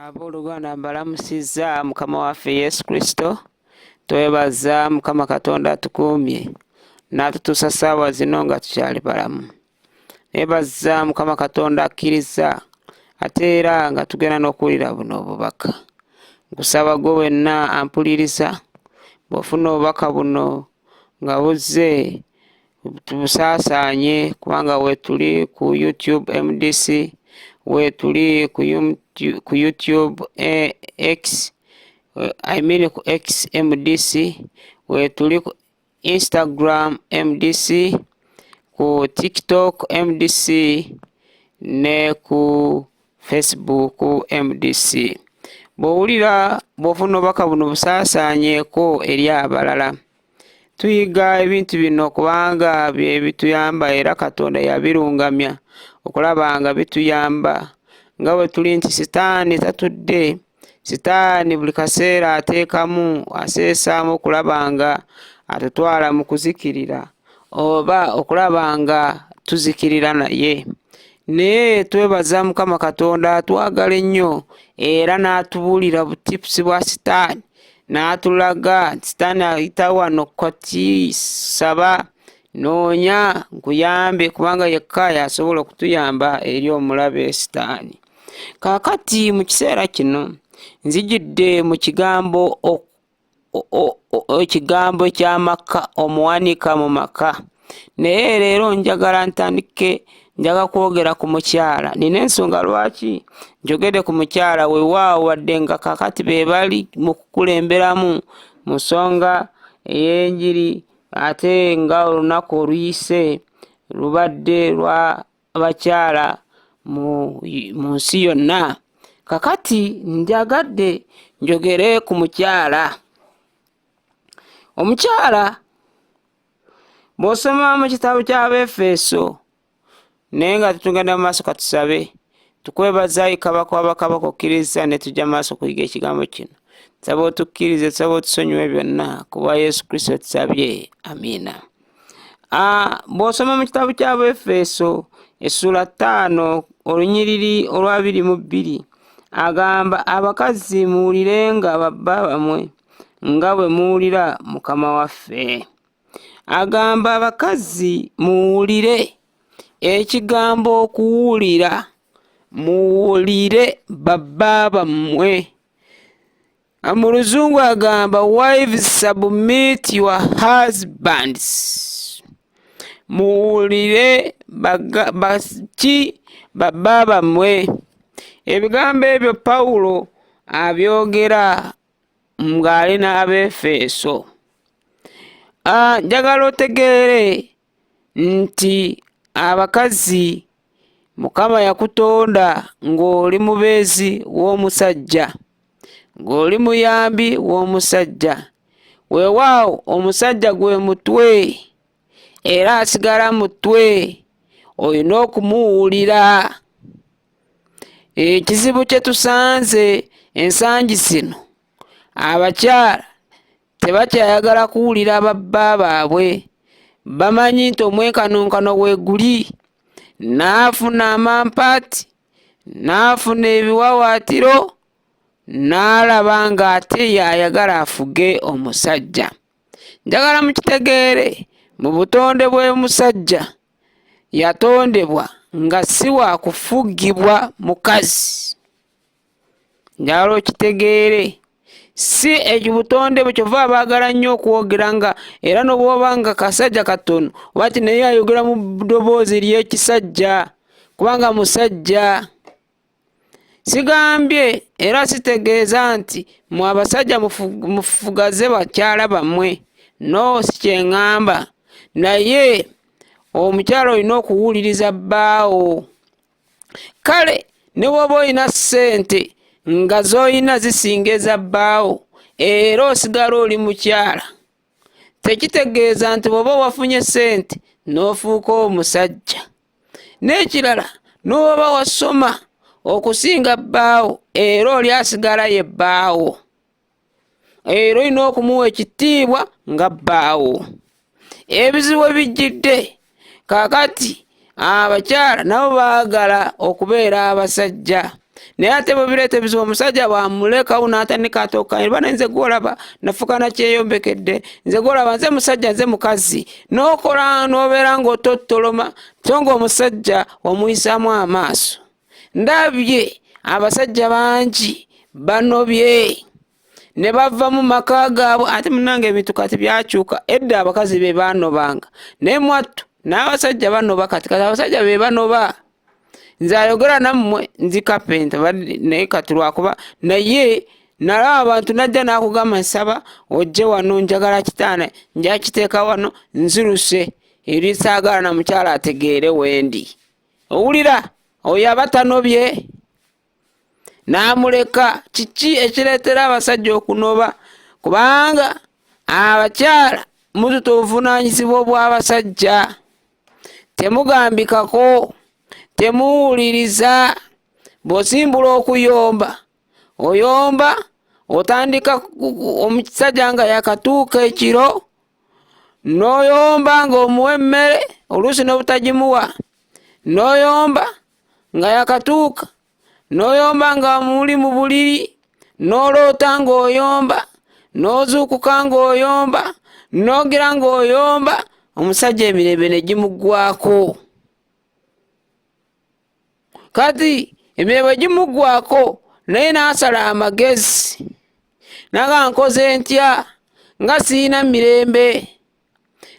Abooluganda mbalamusizza Mukama waffe Yesu Kristo. Twebaza Mukama Katonda atukuumye n'atutuusa ssaawa zino nga tukyali balamu. Nebaza Mukama Katonda akkiriza ate era nga tugenda n'okuwulira buno obubaka. Nkusaba gwe wenna ampuliriza bw'ofuna obubaka buno nga buzze tubusaasaanye kubanga weetuli ku YouTube MDC, weetuli ku YouTube X, I mean ku X MDC, weetuli ku Instagram MDC, ku TikTok MDC ne ku Facebook MDC. Bw'owulira bw'ofuna obubaka buno busaasaanyeeko eri abalala. Tuyiga ebintu bino kubanga bye bituyamba era Katonda yabirungamya okulaba nga bituyamba nga bwe tuli nti sitaani tatudde, sitaani buli kaseera ateekamu aseesaamu okulaba nga atutwala mu kuzikirira oba okulaba nga tuzikirira naye. Naye twebaza Mukama Katonda atwagala ennyo era n'atubuulira butipusi bwa sitaani n'atulaga nti sitaani ayita wano kati saba noonya nkuyambe kubanga yekka y'asobola okutuyamba eri omulabe sitaani. Kaakati mu kiseera kino nzijidde mu kigambo ekigambo ky'amaka omuwanika mu maka naye leero njagala ntandike njagala kwogera ku mukyala. Nina ensonga lwaki njogedde ku mukyala weewaawo wadde nga kaakati be bali mu kukulemberamu mu nsonga ey'enjiri ate nga olunaku oluyise lubadde lwa bakyala mu nsi yonna. Kaakati njagadde njogere ku mukyala. Omukyala bw'osoma mu kitabo ky'Abeefeso naye nga tetugenda mu maaso katusabe. Tukwebaza ayi Kabaka wa bakabaka okkiriza ne tujja mu maaso okuyiga ekigambo kino. Tusaba otukkirize, tusaba otusonyiwe byonna ku bwa Yesu Kristo tusabye. Amiina. Bw'osoma mu kitabo ky'Abeefeso essuula 5 olunyiriri olw'22 agamba abakazi muwulirenga babba bammwe nga bwe muwulira Mukama waffe. Agamba abakazi muwulire ekigambo okuwulira, muwulire babba bammwe. Mu Luzungu agamba wives submit your husbands. Muwulire baki babba bammwe. Ebigambo ebyo Pawulo abyogera ng'ali n'Abeefeso. Njagala otegeere nti abakazi Mukama yakutonda ng'oli mubeezi w'omusajja, ng'oli muyambi w'omusajja. Weewaawo omusajja gwe mutwe era asigala mutwe, olina okumuwulira. Ekizibu kye tusanze ensangi zino abakyala tebakyayagala kuwulira babba baabwe. Bamanyi nti omwenkanonkano weeguli, n'afuna amampaati, n'afuna ebiwaawaatiro, n'alaba ng'ate y'ayagala afuge omusajja. Njagala mukitegeere mu butonde bw'omusajja yatondebwa nga si wa kufugibwa mukazi. Njagala okitegeere si ekibutonde bwe kyova abaagala nnyo okwogera nga era n'obwoba nga kasajja katono oba ti naye ayogera mu ddoboozi ly'ekisajja kubanga musajja. Sigambye era sitegeeza nti mmwe abasajja mufugaze bakyala bammwe, no si kye ŋŋamba, naye omukyala olina okuwuliriza bbaawo. Kale ne bw'oba olina ssente nga z'olina zisinga eza bbaawo era osigala oli mukyala. Tekitegeeza nti bw'oba wafunye ssente n'ofuuka omusajja. N'ekirala n'oba wasoma okusinga bbaawo era oli asigala ye bbaawo. Era olina okumuwa ekitiibwa nga bbaawo. Ebizibu ebijjidde kaakati abakyala nabo baagala okubeera abasajja. Naye ate bwe bireeta ebizibu, omusajja bw'amulekawo n'atandika ate okukkaanya, bana nze gw'olaba nafuuka nakyeyombekedde, nze gw'olaba, nze musajja, nze mukazi, n'okola n'obeera ng'otottoloma, so ng'omusajja omuyisaamu amaaso. Ndabye abasajja bangi banobye ne bava mu maka gaabwe. Ate munange ebintu kati byakyuka, edda abakazi be baanobanga, naye mwattu n'abasajja banoba kati. Kati abasajja be banoba. Nze ayogera nammwe nzi kapenta, naye kati lwakuba naye nalaba abantu najja n'akugamba nsaba ojje wano, njagala kitaana, nja kiteeka wano, nziruse eri, saagala na mukyala ategeere wendi. Owulira oyo aba tanobye n'amuleka. Kiki ekireetera abasajja okunoba? Kubanga abakyala mututa obuvunaanyizibwa obw'abasajja, temugambikako, temuwuliriza. Bw'osimbula okuyomba, oyomba, otandika omusajja nga yakatuuka ekiro, n'oyomba ng'omuwa emmere, oluusi n'obutagimuwa, n'oyomba nga yakatuuka, n'oyomba nga muli mu buliri, n'oloota ng'oyomba, n'ozuukuka ng'oyomba, n'ogira ng'oyomba, omusajja emirembe ne gimuggwako. Kati emirembe gimuggwako, naye n'asala amagezi naga nkoze ntya nga sirina mirembe,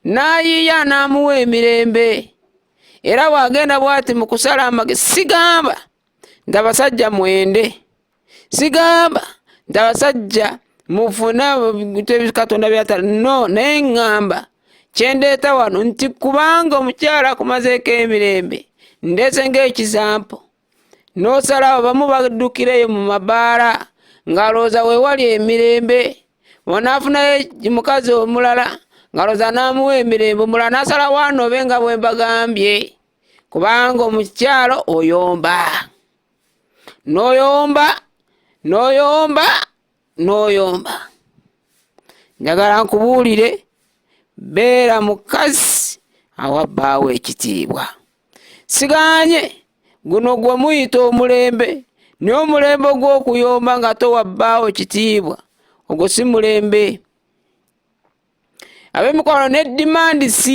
n'ayiiya n'amuwa emirembe. Era bw'agenda bw'ati mu kusala amagezi, sigamba nti abasajja mwende, sigamba nti abasajja mufune Katonda byatala, no, naye ŋŋamba kyendeeta wano nti kubanga omukyala akumazeeko emirembe, ndeese ng'ekizampo, n'osalawo. Abamu baddukira eyo mu mabaala ng'alowooza weewali emirembe, onaafunayo mukazi omulala ng'alowooza n'amuwa emirembe, omulala n'asalawo anobe nga bwe mbagambye, kubanga omukyalo oyomba, n'oyomba, n'oyomba, n'oyomba. Njagala nkubuulire, beera mukazi awa bbaawo ekitiibwa. Siganye guno gwe muyita omulembe, naye omulembe ogw'okuyomba nga towa bbaawo kitiibwa, ogwo si mulembe. Ab'emikwano ne demands,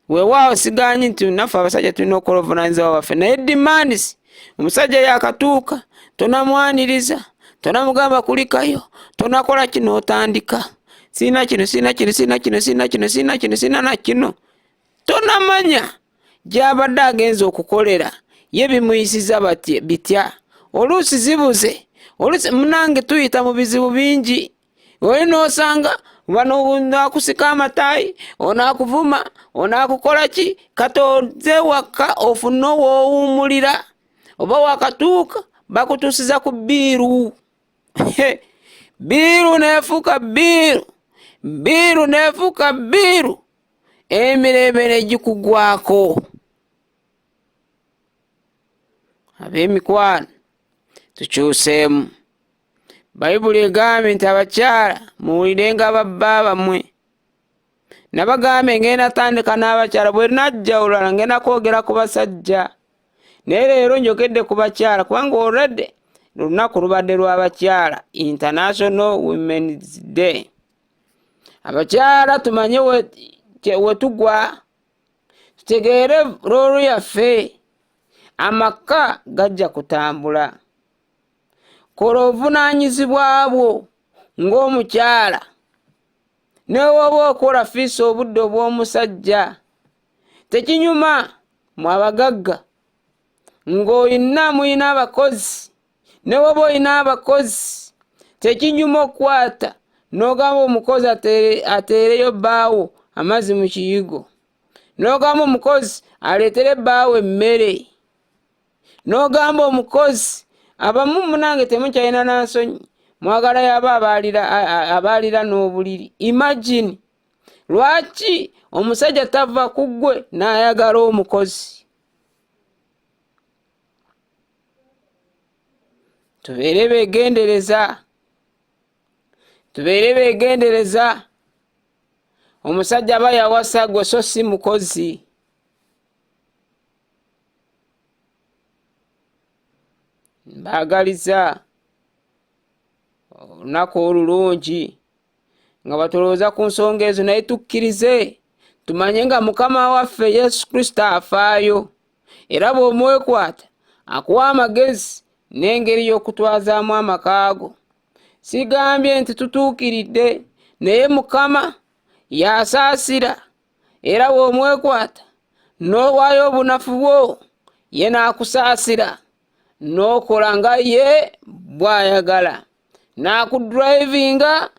weewaawo siganyi nti naffe abasajja tulina okukola obuvunaanyizibwa bwaffe, naye demands, omusajja yakatuuka, tonamwaniriza, tonamugamba kulikayo, tonakola kino, otandika sirina kino, sirina kino, sirina kino, sirina kino, sirina kino, sirina na kino. Tonamanya gy'abadde agenza okukolera, ye bimuyisiza bitya, oluusi zibuze, oluusi munange tuyita mu bizibu bingi. Oli n'osanga bano nakusika amataayi, onaakuvuma, onaakukola ki, katoze waka ofune woowummulira, oba wakatuuka bakutuusiza ku bill, bill neefuuka bill, bill neefuuka bill, emirembe ne gikugwako. Ab'emikwano, tukyuseemu. Bayibuli egambye nti abakyala muwulirenga babba bammwe. Nabagambye ngenda tandika n'abakyala, bwe najja olulala ngenda kwogera ku basajja, naye leero njogedde ku bakyala kubanga olwedde lunaku lubadde lw'abakyala, International Women's Day. Abakyala tumanye we tugwa, tutegeere role yaffe, amaka gajja kutambula. Kola obuvunaanyizibwa bwo ng'omukyala, newoba okola fiisa obudde obw'omusajja, tekinyuma mu abagagga ng'olina muyina abakozi. Newoba olina abakozi, tekinyuma okukwata n'ogamba omukozi ateereyo bbaawo amazzi mu kiyigo, n'ogamba omukozi aleetere bbaawo emmere, n'ogamba omukozi. Abamu munange temukyalina nansonyi, mwagala yaba abaalira n'obuliri. Imagine, lwaki omusajja tava ku ggwe n'ayagala omukozi? Tubeere beegendereza, tubeere beegendereza. Omusajja aba yawasa gwe so si mukozi. Mbaagaliza olunaku olulungi nga batulowooza ku nsonga ezo, naye tukkirize tumanye nga Mukama waffe Yesu Kristo afaayo, era bw'omwekwata akuwa amagezi n'engeri y'okutwazaamu amaka go. Sigambye nti tutuukiridde, naye Mukama y'asaasira, era bw'omwekwata n'owaayo obunafu bwo, ye n'akusaasira n'okola nga ye bw'ayagala, n'akudrivinga,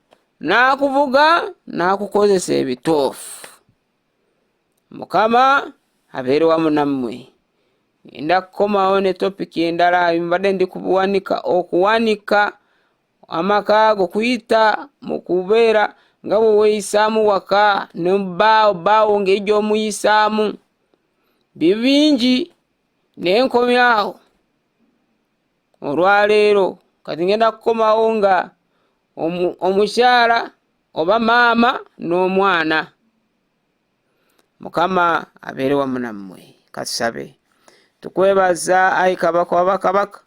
n'akuvuga, n'akukozesa ebituufu. Mukama abeere wamu nammwe. Ngenda kukomawo ne topiki endala. Mbadde ndi kubuwanika, okuwanika amaka go kuyita mu kubeera nga bwe weeyisaamu waka ne bbaawo, bbaawo ngeri gy'omuyisaamu. Bibingi naye nkomyawo olwaleero. Kati ngenda kukomawo nga omukyala oba maama n'omwana. Mukama abeere wamu nammwe. Katusabe. Tukwebaza ayi Kabaka wa bakabaka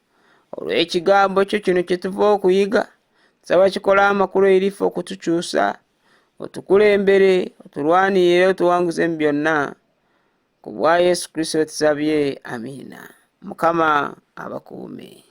olw'ekigambo kyo kino kye tuva okuyiga. Tusaba kikole amakulu eri ffe okutukyusa, otukulembere, otulwanirire, otuwanguze mu byonna. Ku bwa Yesu Kristo tusabye, amiina. Mukama abakuume.